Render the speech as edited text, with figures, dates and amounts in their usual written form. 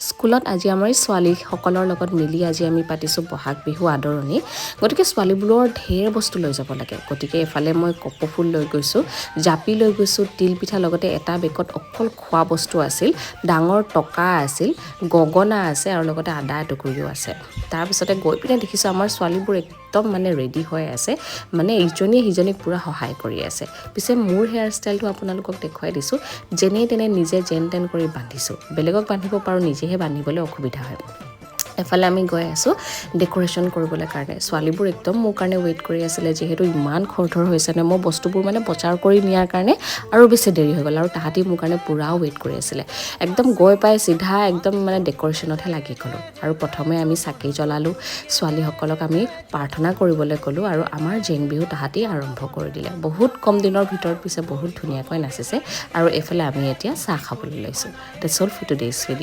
স্কুলত আজি আমাৰ এই ছোৱালীসকলৰ লগত মিলি আজি আমি পাতিছোঁ বহাগ বিহু আদৰণি। গতিকে ছোৱালীবোৰৰ ঢেৰ বস্তু লৈ যাব লাগে। গতিকে এফালে মই কপৌফুল লৈ গৈছোঁ, জাপি লৈ গৈছোঁ, তিলপিঠা, লগতে এটা বেগত অকল খোৱা বস্তু আছিল, ডাঙৰ টকা আছিল, গগনা আছে আৰু লগতে আদা এটুকুৰিও আছে। তাৰপিছতে গৈ পিনে দেখিছোঁ আমাৰ ছোৱালীবোৰ একদম মানে ৰেডি হৈ আছে, মানে ইজনীয়ে সিজনীক পূৰা সহায় কৰি আছে। পিছে মোৰ হেয়াৰ ষ্টাইলটো আপোনালোকক দেখুৱাই দিছোঁ। যেনে তেনে নিজে যেন তেন কৰি বান্ধিছোঁ। বেলেগক বান্ধিব পাৰোঁ, নিজেহে বান্ধিবলৈ অসুবিধা হয়। এফালে আমি গৈ আছোঁ ডেক'ৰেশ্যন কৰিবলৈ কাৰণে। ছোৱালীবোৰ একদম মোৰ কাৰণে ৱেইট কৰি আছিলে, যিহেতু ইমান খৰধৰ হৈছে নে, মই বস্তুবোৰ মানে বজাৰ কৰি নিয়াৰ কাৰণে আৰু বেছি দেৰি হৈ গ'ল আৰু তাহাঁতি মোৰ কাৰণে পূৰা ৱেইট কৰি আছিলে। একদম গৈ পাই চিধা একদম মানে ডেক'ৰেশ্যনতহে লাগি গ'লোঁ আৰু প্ৰথমে আমি চাকি জ্বলালোঁ, ছোৱালীসকলক আমি প্ৰাৰ্থনা কৰিবলৈ ক'লোঁ আৰু আমাৰ জেং বিহু তাহাঁতি আৰম্ভ কৰি দিলে। বহুত কম দিনৰ ভিতৰত পিছে বহুত ধুনীয়াকৈ নাচিছে আৰু এইফালে আমি এতিয়া চাহ খাবলৈ লৈছোঁ। That's all for today's video.